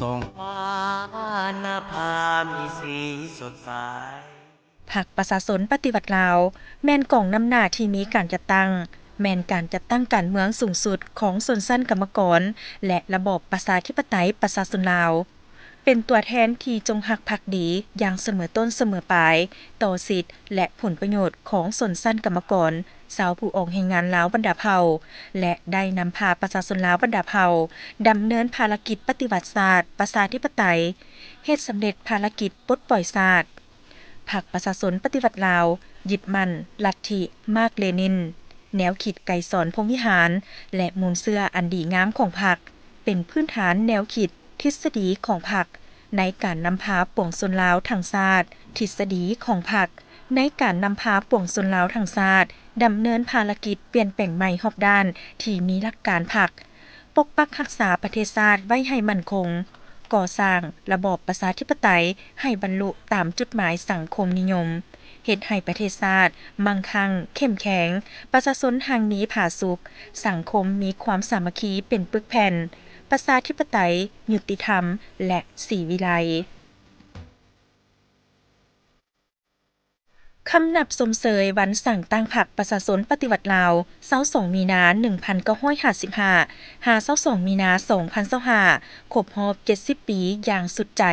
ສອງ ພັກປະຊາຊົນປະຕິວັດລາວ ແມ່ນກອງນຳໜ້າທີ່ມີການຈັດຕັ້ງ, ແມ່ນການຈັດຕັ້ງການເມືອງສູງສຸດຂອງຊົນຊັ້ນກຳມະກອນ ແລະ ລະບອບປະຊາທິປະໄຕປະຊາຊົນລາວ. ເປັນຕົວແທນທີ່ຈົ່ງຮັກພັກດີຢ່າງສະເໝີຕົ້ນສະເໝີປາຍ ຕໍ່ສິດ ແລະ ຜົນປະໂຫຍດຂອງຊົນຊັ້ນກຳມະກອນ, ຊາວຜູ້ອອກແຮງງານລາວບັນດາເຜົ່າ ແລະ ໄດ້ນຳພາປະຊາຊົນລາວບັນດາເຜົ່າ ດຳເນີນພາລະກິດປະຕິວັດຊາດປະຊາທິປະໄຕ, ເຮັດສຳເລັດພາລະກິດປົດປ່ອຍຊາດ. ພັກປະຊາຊົນປະຕິວັດລາວ ຍຶດໝັ້ນລັດທິມາກເລນິນ, ແນວຄິດໄກສອນ ພົມວິຫານ ແລະ ມູນເຊື້ອອັນດີງາມຂອງພັກ ເປັນພື້ນຖານແນວຄິດທິດສະດີຂອງພັກ ໃນການນຳພາປວງຊົນລາວທັງຊາດ. ທິດສະດີຂອງພັກ ໃນການນຳພາປວງຊົນລາວທັງຊາດ ດຳເນີນພາລະກິດປ່ຽນແປງໃໝ່ຮອບດ້ານທີ່ມີຫຼັກການພັກ, ປົກປັກຮັກສາປະເທດຊາດໄວ້ໃຫ້ໝັ້ນຄົງ, ກໍ່ສ້າງລະບອບປະຊາທິປະໄຕໃຫ້ບັນລຸຕາມຈຸດໝາຍສັງຄົມນິຍົມ, ເຮັດໃຫ້ປະເທດຊາດມັ່ງຄັ່ງເຂັ້ມແຂງ, ປະຊາຊົນຮັ່ງມີຜາສຸກ, ສັງຄົມມີຄວາມສາມັກຄີເປັນປຶກແຜ່ນ, ປະຊາທິປະໄຕ, ຍຸຕິທຳ ແລະ ສີວິໄລ. ຄຳນັບຊົມເຊີຍວັນສ້າງຕັ້ງພັກປະຊາຊົນປະຕິວັດລາວ ຊາວສອງ ມີນາ ໜຶ່ງພັນເກົ້າຮ້ອຍຫ້າສິບຫ້າ ຫາ ຊາວສອງ ມີນາ ສອງພັນຊາວຫ້າ ຄົບຮອບ ເຈັດສິບ ປີຢ່າງສຸດໃຈ.